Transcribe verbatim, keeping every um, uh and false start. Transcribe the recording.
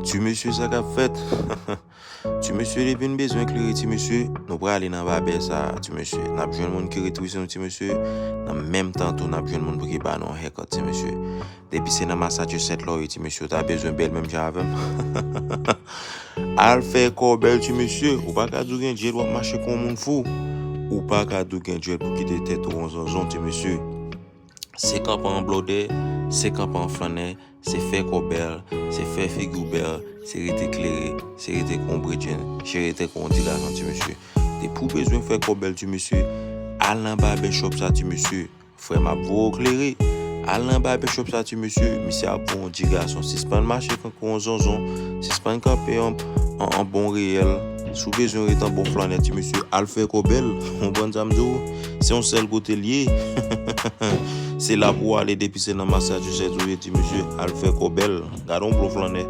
Ti mesye, sa k ap fèt? Ti mesye, depi n bezwen klere, ti mesye, nou prale nan babè sa, ti mesye. N ap jwenn moun ki retwise nou, ti mesye. Nan menm tan tou, n ap jwenn moun pou ki ba nou yon haircut, ti mesye. Depi se nan Massachusetts la w ye, ti mesye, w ta bezwen bèl menm jan avè m. Al fè kò bèl, ti mesye. Ou pa ka di w gen dread, w ap mache kon yon moun fou. Ou pa ka di w gen dread pou kite tèt ou yon zonzon, ti mesye. Se kanpe an blòdè, se kanpe an flannè, se fè kò bèl, se fè figi w bèl, se rete klere, se rete kon bredjenn, se rete kon ti gason, ti mesye. Depi w bezwen fè kò bèl, ti mesye, al nan babè shop sa, ti mesye. Frè m ap voye w klere. Al nan babè shop sa, ti mesye, misye ap voye w ti gason. Sispann mache tankou yon zonzon, sispann kanpe an, an, an bon reyèl. Si w bezwen ret an bon flannè, ti mesye, al fè kò bèl. Ou konprann sa m di w? Se yon sèl kote l ye. Se la pou w ale depi se nan Massachusetts ou ye, ti mesye, al fè kò bèl. Gade yon bon flannè.